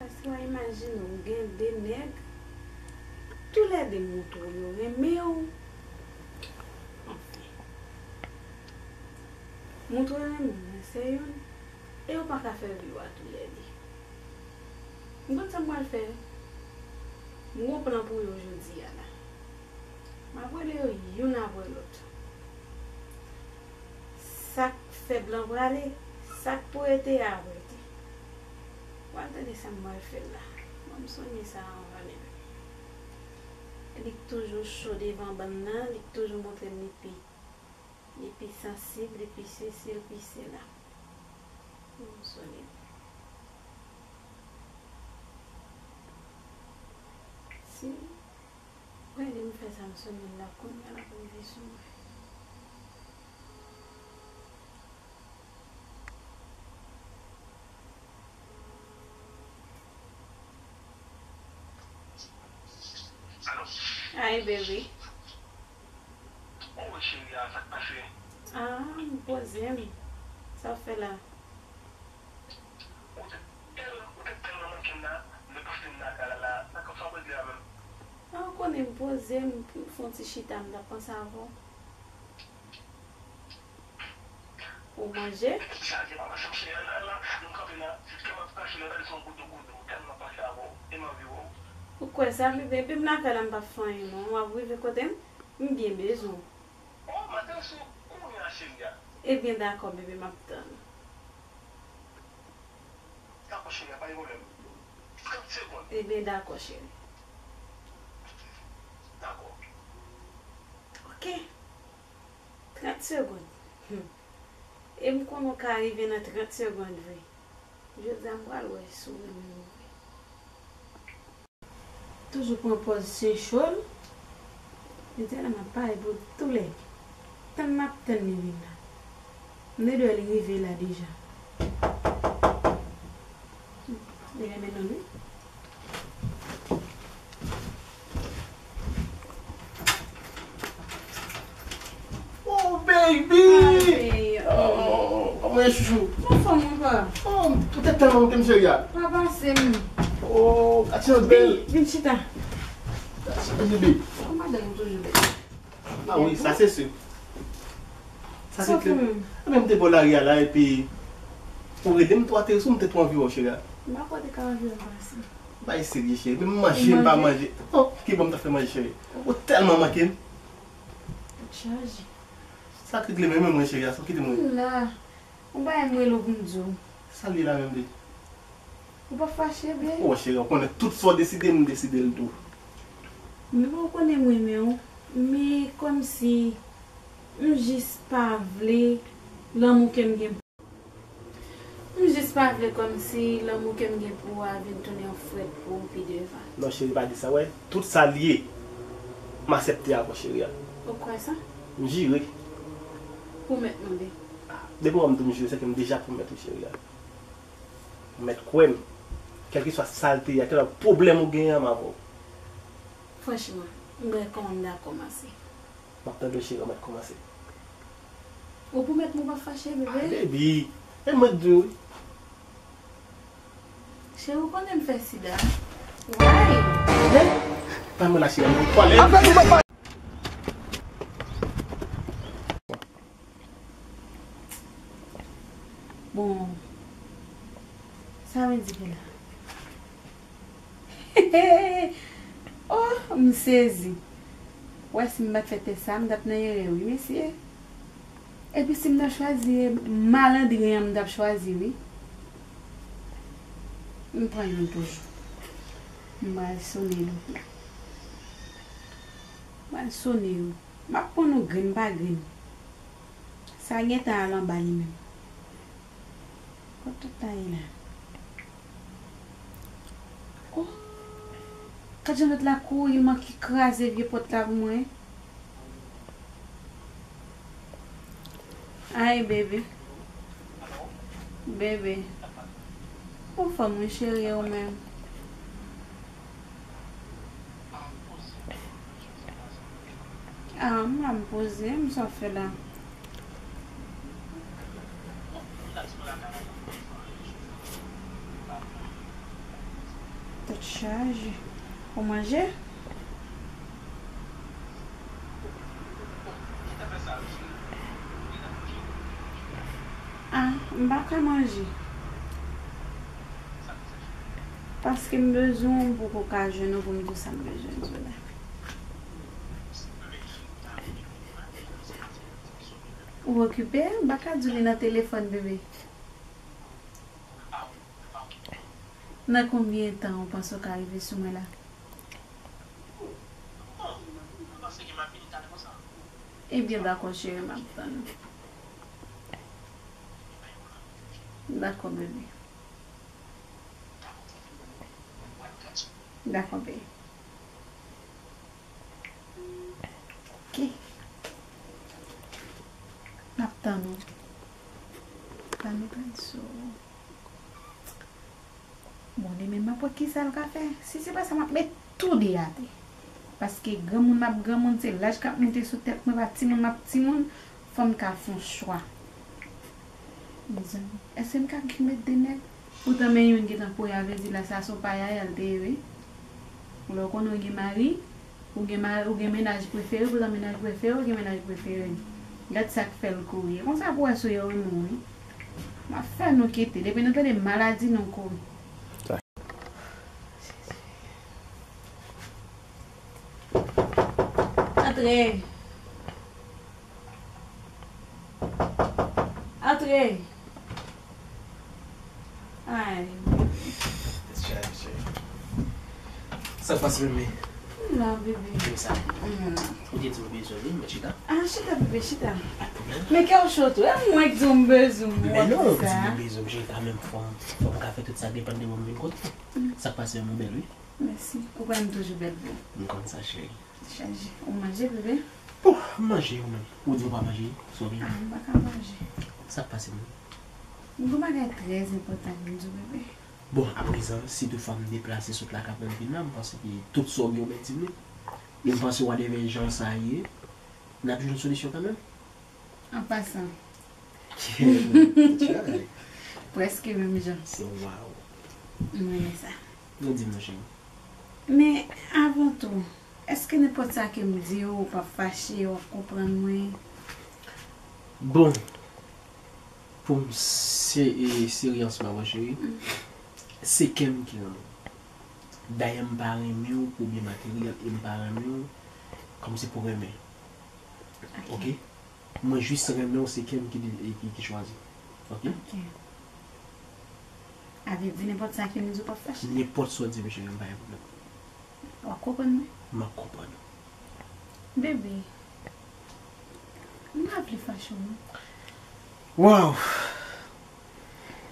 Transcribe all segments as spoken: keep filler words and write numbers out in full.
Èske w imajine w gen de nèg, toulède moutre w yo renmen w? Anfen. Moutre w renmen w, men se youn, e yo pa ka fè vi w a toulède. M konn sa m pral fè. M gon plan pou yo jodi a la. M ap rele yo youn apre lòt. Sa k fèb lan prale, sa k pou rete a ap rete. W al tande sa m pral fè l la. Ban m sonye sa anvan menm. Li k toujou cho devan bann nan, li k toujou montre m li pi, li pi sansib, li pi sesi, li pi sela. Ban m sonye. Si Mwen di m fè sa, m sonye l la kounye a, l ap rive sou mwen. Alo? Hi, baby. Ou wè cheri a, sa k pase? Ah, m poze m. Sa w fè la? Ou te tèl, ou te tèlman manke m la, m te pouse m nan kay la, la, sa k ap fè w poze a menm? Ah, ou konnen m poze m, m fè yon ti chita, m t ap panse avè w. Ou manje? Tèt chaje, pa pase m cheri, la, la, nou kanpe la, kè m ap kache la, tande se yon goudou goudou, tèlman panse avè w, e m anvi wè w. Ou kwè sa, bebe? Epi m lakay la, m p ap fè anyen non, w ap rive kote m, m byen bezwen w. Oh, m ap tann sou kounye a, cheri a. Ebyen, dakò, bebe, m ap tann. Dakò, cheri a, pa gen pwoblèm. Trant segonn. Ebyen, dakò, cheri. Dakò. Ok. Trant segonn. Hmm. E m konnen w ka rive nan trant segonn vre. Jodi a, m pral wè si w renmen m vre. Toujou pran pòz se cho l. Jodi a la m ap pare pou toulède. Tann m ap tann li vin la. M te dwe li rive la deja. Li renmen nou wi. Oh, baby! Ay, oh, kòman ye, chouchou? Anfòm, papa. Oh, ou te tèlman manke m, cheri a. Pa pase m. Oh, Katia bèl. Vin, vin chita. Katia bèl, bebe. Oh, madanm ou toujou bèl. Ah wi, sa se si. Sa se klè. Sa fè menm. Mwen menm te bò lari a la, epi ou rele m tou ateri sou m, m te tou anvi wè w, cheri a. M pa kwè w te ka anvi wè m pase. Bay serye, cheri. Menm manje, m pa manje. Oh, ki bò m ta fè manje, cheri? Ou tèlman manke m. Tèt chaje. Sa k regle menm mwen, cheri a, sa w kite mwen. M la. Yon bagay m rele w pou m di w. Sa l ye la menm, bebe? Ou p ap fache, bebe? Oh, cheri, ou konnen tout sa w deside, m deside l tou. Men ou konnen m renmen w. Men kòmsi m jis pa vle lanmou ke m gen. M jis pa vle kòmsi lanmou ke m gen pou ou a vin tounen yon frèt pou ou pi devan. Non, cheri, pa di sa, wè. Tout sa l ye, m aksepte avè w, cheri a. Ou kwè sa? M jire. Pwomèt mwen, bebe. Depi w wè m di w m jire, se ke m deja pwomèt ou, cheri a. Ou mèt kwè m. Kèlkeswa sa l te ye a, kèlkeswa pwoblèm ou genyen ansanm avè w. Franchman, m wè kòman m dakò kòmanse. M ap tande w, cheri, ou mèt kòmanse. Ou pwomèt mwen w p ap fache, bebe? Ah, baby, e mwen k di w wi. Cheri, ou konnen m fè sida. Why? Ban mwen la, cheri, m pral pale. Bon, sa w vin di pou la? Oh, m sezi. Wè, si m pa t fè tès sa, m t ap nan erè, wi, mesye. Epi, si m ta chwazi malandren an, m t ap chwazi, wi. M pran youn toujou. M pral sone l. M pral sone l. M ap pran nou grenn pa grenn. Sa gentan al anba li menm. Kot tout sa ye la? Gad jan lòt la kouri, l manke kraze vye pòt la pou mwen. Ay, bebe. Bebe. Ou fanm, wi, cheri, ou menm. Ah, m la, m poze, m sa w fè la. Tèt chaje. Ou manje? Ah, m pa ka manje. Paske m bezwen w pou w ka jwenn ou pou m di w sa m bezwen di w la. Ou okipe? M pa ka di w li nan telefòn, bebe. Nan konbyen tan ou panse w ka rive sou mwen la? Ebyen, dakò, cheri, m ap tann ou. Dakò, bebe. Dakò, bebe. Ok. M ap tann ou. Pa met rad sou ou. Bon, li menm m ap wè kisa l ka fè. Si se pa sa, m ap met tou de atè. Paske granmoun m ap granmoun, se laj k ap moute sou tèt mwen, pa timoun m ap timoun, fò m ka fè yon chwa. Mezanmi, èske m ka met de nèg? Poutan men youn gentan pouri avèti la, sa se yon payaya l te ye, wi. Lè w konnen w gen mari, ou gen mari, ou gen mennaj prefere, poutan mennaj prefere w gen mennaj prefere. Gad sa k fè l kouri. E konsa pou wè si yo renmen w, wi. M ap fè nou kite. Depi nou tande maladi, nou kouri. Antre. Antre. Ay. Sa k pase, bebe? M la, bebe. Kòmsa? M la. Ou te di m bezwen vin, mwen chita. Ah, chita, bebe, chita. Pa t pwoblèm. Men kè w cho tou. E mwen k di w m bezwen w. Men non, ou di m bezwen m, chita, men fò m, fò m ka fè tout sa depann de mwen m vin kote w. Sa k pase, m bèl, wi. Mèsi. Ou kwè m toujou bèl pou ou? M konn sa, cheri. Chaje. Ou manje, bebe? Bon, m manje, ou menm? Ou di ou pa manje, sou byen? Ah, m pa ka manje. Sa k pase, menm? M gen yon bagay trè enpòtan pou m di w, bebe. Bon, aprezan, si toutfwa m deplase sot lakay mwen vin la, m panse ke tout sa w gen ou mèt di m li. E m panse whatever jan sa ye, n ap jwenn solisyon kanmenm. An pasan. Prèske menm jan. Se waw. M renmen sa. Nou di m non, cheri. Men, avan tou, èske nenpòt sa ke m di w, ou p ap fache, w ap konprann mwen? Bon, pou m se, e, serye ansanm avè w, cheri, se kè m ki renmen w. Dayè, m pa renmen w pou byen materyèl e m pa renmen w kòmsi pou renmen. Ok? Mwen jis renmen w, se kè m ki, ki, ki chwazi. Ok? Ok. Sa vle di nenpòt sa ke m di w p ap fache? Nenpòt sa w di m, cheri, m pa gen pwoblèm. W ap konprann mwen? M ap konprann ou. Bebe, m pa vle fache w non. Waw!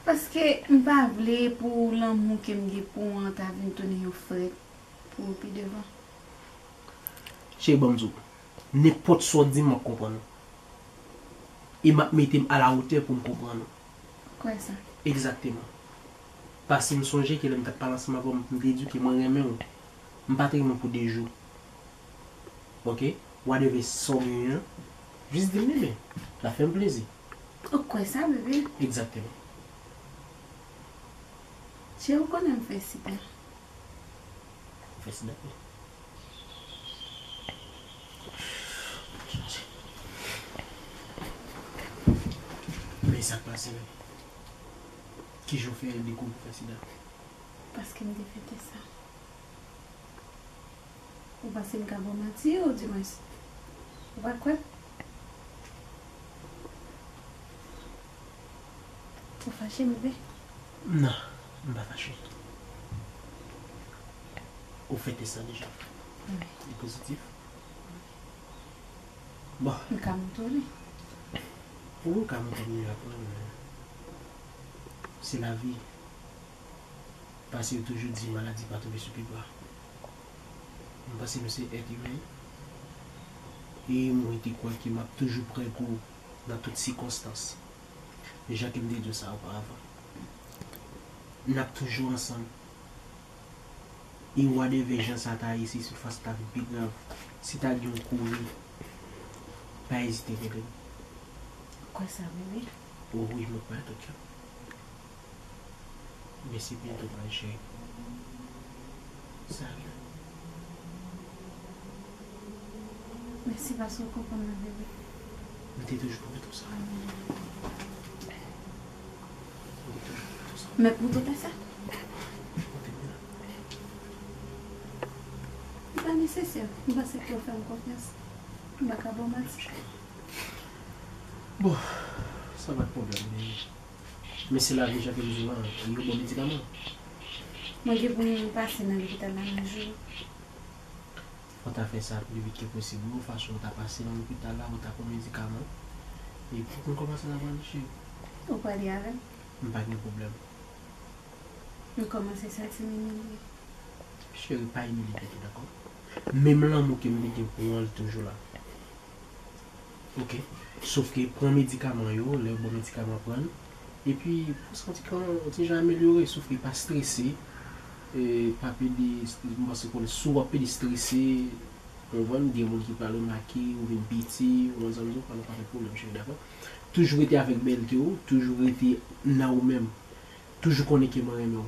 Paske m pa vle pou lanmou ke m gen pou w an ta vin tounen yon frèt pou pi devan. Cheri, ban m di w, nenpòt sa w di m, m ap konprann ou. E m ap mete m alawotè pou m konprann ou. Kwè sa. Egzakteman. Paske m sonje ke lè m t ap pale ansanm avè w, m te di w ke mwen renmen w. M pa t renmen w pou de jou. Ok? Whatever sa w genyen an, jis di m li, men l ap fè m plezi. Ou kwè sa, bebe? Egzakteman. Cheri, ou konnen m fè sida. Ou fè sida, wi. Men sa k pase menm? Kijan w fè dekouvri w fè sida? Paske m te fè tès sa. Ou panse m ka ba w manti, ou di mwens, ou pa kwè? Ou fache, bebe? Non, m pa fache. Ou fè tès la deja? Wi. Li pozitif? Bon. M ka montre w li. Ou ka montre m li apre, men se lavi. Paske yo toujou di maladi pa tonbe sou pye bwa. M panse nou se èt imen. E mwen te kwè ke m ap toujou prè pou w nan tout sikonstans. Jan ke m te di w sa oparavan. N ap toujou ansanm. E whatever jan sa ta ye, si toutfwa sa ta vin pi grav, si ta gen yon kouri, pa ezite rele m. Ou kwè sa, bebe? O wi, mwen kwè tout sa. Mèsi pou tout bagay, cheri. Sa vle. Mèsi paske w konprann mwen, bebe. M te toujou pwomèt ou sa. M te toujou pwomèt ou sa. Men pou tout sa, mwen te di la. Li pa nesesè. M panse ke w fè m konfyans. M pa ka ba w manti. Bon, sa pa t pwoblèm, men, men se lavi, jan ke m di w la, yon bon medikaman. Mwen gen pou m pase nan lopital la nan jou. Fò w ta fè sa pli vit ke posib, wi, fason w ta pase nan lopital la, ou ta pran medikaman. E pou konn kòman sa ta pral, cheri. Ou prale avè m? M pa gen pwoblèm. M kòmanse santi m imilye. Cheri, pa imilye tèt ou, dakò? Menm lanmou ke m te gen pou ou an, li toujou la. Oke. Sof ke pran medikaman yo, lè yo ba w medikaman, pran l. Epi, pou w santi kò w ti jan amelyore, sof ke pa strese, e, pa pede, m panse konnen si w ap pede strese, w konprann, gen moun ki pral remake ou vin piti, ou konprann sa m di w, pa, pa fè pwoblèm, cheri, dakò? Toujou rete avèk bèlte w, toujou rete nan ou menm. Toujou konnen ke mwen renmen w.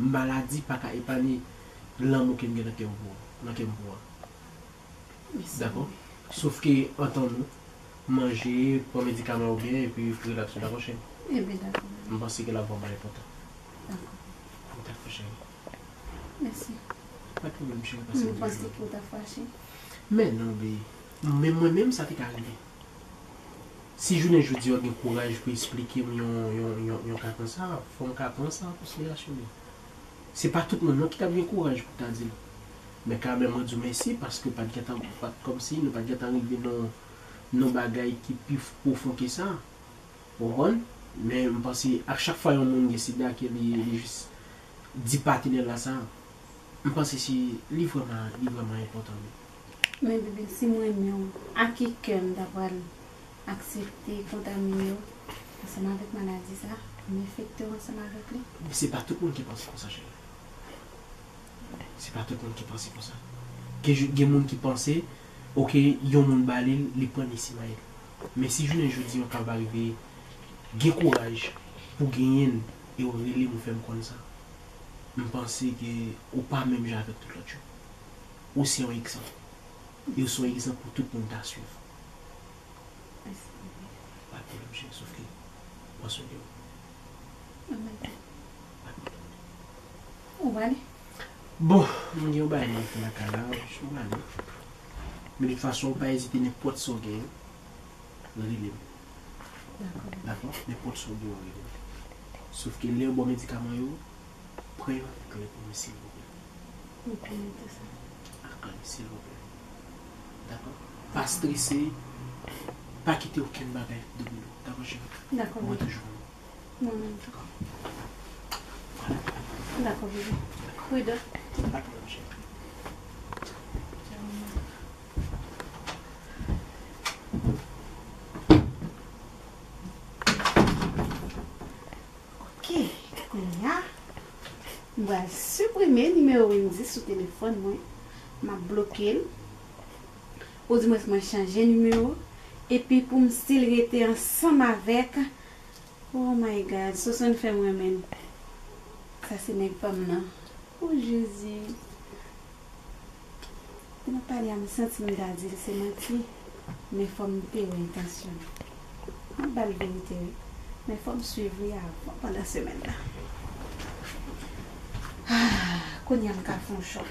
Maladi pa ka epanye lanmou ke m gen nan kè m pou ou, nan kè m pou ou an. Mèsi. Dakò? Sof ke antann nou, manje, pran medikaman ou byen, epi relaks ou, dakò, cheri? Ebyen, dakò. M panse ke l ap vrèman enpòtan. Dakò. Dakò, cheri. Mèsi. Pa t pwoblèm, cheri, pase yon bon jounen. M panse ke w ta fache. Men non, baby. Men mwen menm, sa te ka rive. Si jounen jodi a w gen kouraj pou eksplike m yon, yon, yon, yon ka konsa, fò m ka pran sa an konsiderasyon, men. Se pa tout moun non ki t ap gen kouraj pou ta di l. Men kanmenm, mwen di w mèsi, paske pa t gentan, pa t kòmsi nou pa t gentan rive nan, nan bagay ki pi pwofon ke sa. Ou konprann? Men m panse, ak chak fwa yon moun gen sida, ke li, li jis di patnè l la sa, m panse se, li vrèman, li vrèman enpòtan, wi. Men, bebe, si m renmen w, a ki kè m ta pral aksepte kontamine w ansanm avèk maladi sa, m enfekte w ansanm avèk li? Se pa tout moun ki panse konsa, cheri. Se pa tout moun ki panse konsa. Gen, gen moun ki panse, oke, yon moun bale l, li pran li simaye l. Men si jounen jodi a w kapab rive gen kouraj pou genyen l e w rele m, ou fè m konn sa, m panse ke ou pa menm jan avèk tout lòt yo. Ou se yon egzanp. E w se yon egzanp pou tout moun ta swiv. Mèsi, bebe. Pa gen pwoblèm, cheri, sof ke pran swen de ou. Mwen menm tou. Pa gen pwoblèm. Ou prale? Bon, mwen gen yon bagay mwen fè lakay la, m prale. Men de tout fason, ou pa ezite, nenpòt sa w genyen, rele m. Dakò. Dakò? Nenpòt sa w genyen, rele m. Sof ke lè yo ba w medikaman yo, pran yo ak lè pou mwen, silvouplè. Ok, m note sa. Ak lè, silvouplè. Dakò? Pa strese, pa kite okenn bagay domine w. Dakò, cheri? Dakò, bebe. Mwen toujou la. Mwen menm tou. Dakò. Dakò, bebe. Dakò. Pridan. Pa gen pwoblèm, cheri. Ok, kounye a, m pral siprime nimewo Wendy sou telefòn mwen. M ap bloke l. Oudimwens, mwen chanje nimewo. Epi pou m still rete ansanm avèk. Oh my God, Sosonn fè m renmen l. Sa se nèg pa m nan. Oh, Jezi. Lè m ap pale a, m santi m ta di l se manti, men fò m te wè entansyon l. M ap ba l verite, wi, men fò m swiv li avan, pandan semèn nan. Ah, kounye a m ka fè yon chwa.